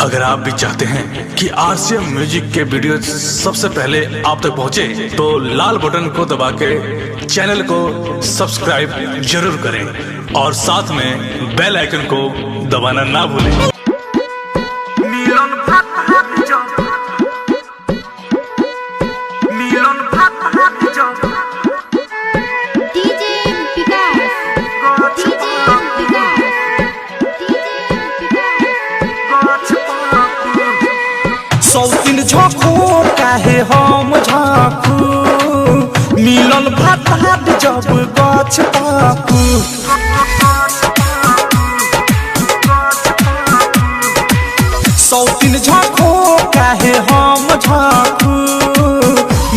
अगर आप भी चाहते हैं कि आरसीएम म्यूजिक के वीडियो सबसे पहले आप तक पहुंचे, तो लाल बटन को दबा के चैनल को सब्सक्राइब जरूर करें और साथ में बेल आइकन को दबाना ना भूलें। মিলন ভাত হাত জব মিলন ভাত হাত job DJ Vikas, গছ DJ Vikas, DJ Vikas. গছ পাকু सौतीन झोंकू काहे हम झांकू मिलल भात हाट जब गछ पाकू। सौतीन झोंकू काहे हम झांकू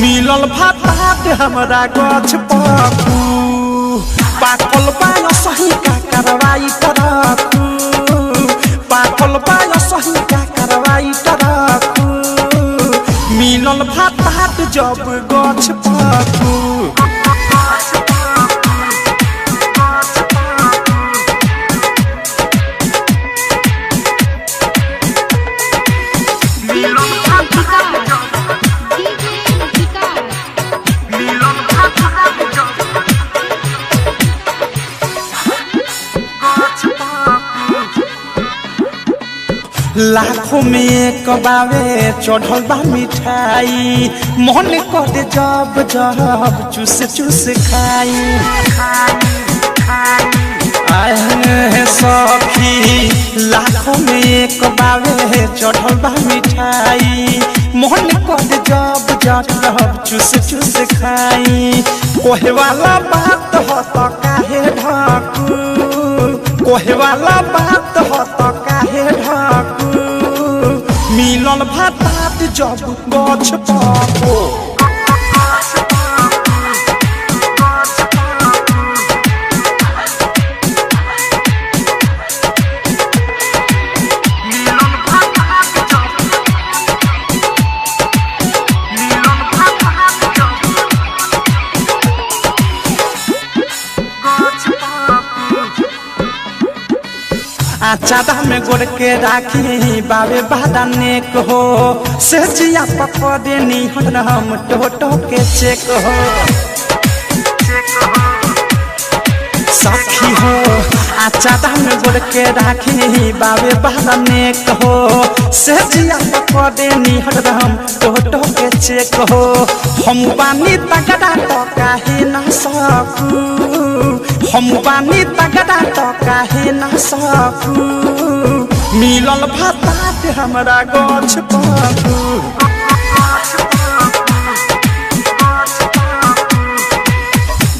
मिलल भात हाट हमरा गछ पाकू। पाकल पाय सही का कार्रवाई कराकू, पाकल पाय सही का कार्रवाई कराकू। मिलल भात हाट जब गछ पाकू। মিলন ভাত হাত জব DJ Vikas, মিলন ভাত হাত জব গছ পাকু लाखों में एक बावे चढ़ल बा मिठाई, मन करे जब जब चूस चूस खाई। आए सखी लाखों में एक बावे चढ़ल बा मिठाई, मन करे जब जब चूस चूस खाई। कोहे वाला बात हो तो काहे ढाकू, कोहे वाला बात हो तो काहे ढाकू। मिलल भात जब गछ पाको। মিলন ভাত হাত জব মিলন ভাত হাত জব গছ পাকু आचादा में गोड़ के राखी बाबे बादा नेक हो, से जिया पकड़े निहन हम टोटो के चेक हो। सखी हो आचादा में गोड़ के राखी बाबे बादा नेक हो, से जिया पकड़े निहन हम टोटो के चेक हो। हम बानी तगड़ा तो काहे ना सकू, हम बानी तगड़ा तो काहे ना सकू। मिलल भात हमरा गछ पाकू।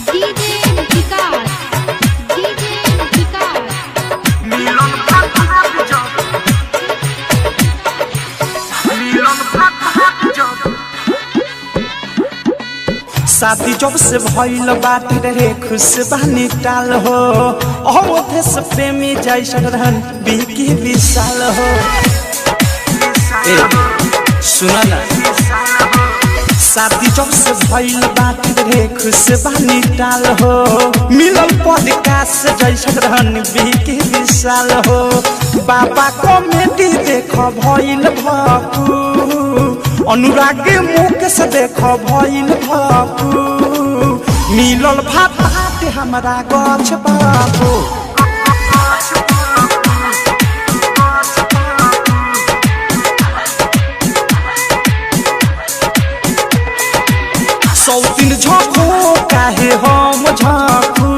DJ Vikas, DJ Vikas, মিলন ভাত হাত জব মিলন ভাত হাত জব शादी जब से भइल बात रे खुश बानी टाल हो, अवधे से प्रेमी जैसन रहन बिकी विशाल हो। ए सुना ना, शादी जब से भइल बात रे खुश बानी टाल हो, मिलल पॉडकास्ट जैसन रहन बिकी विशाल हो। बाबा कॉमेडी देख भइल भाकू, अनुराग मुख से देख भइल भाकू। मिलल भात हाट हमरा गछ बाबू। सौतीन झोंकू काहे हम झांकू,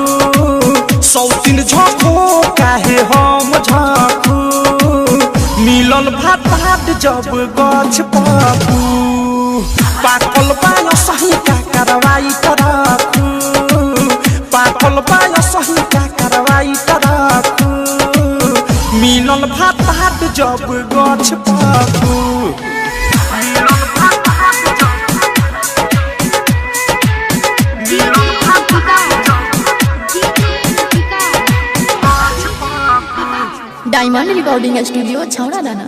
सौतीन झोंकू काहे हम झांकू। मिलल भात हाट जब गछ पाकू, पाकल पाय सही का कार्रवाई कराकू, पाकल पाय सही का कार्रवाई कराकू। मिलल भात हाट जब गछ पाकू। মিলন ভাত হাত জব DJ মিলন ভাত হাত Vikas, job DJ Vikas. গছ পাকু डायमंड रिकॉर्डिंग स्टूडियो छौड़ा दाना।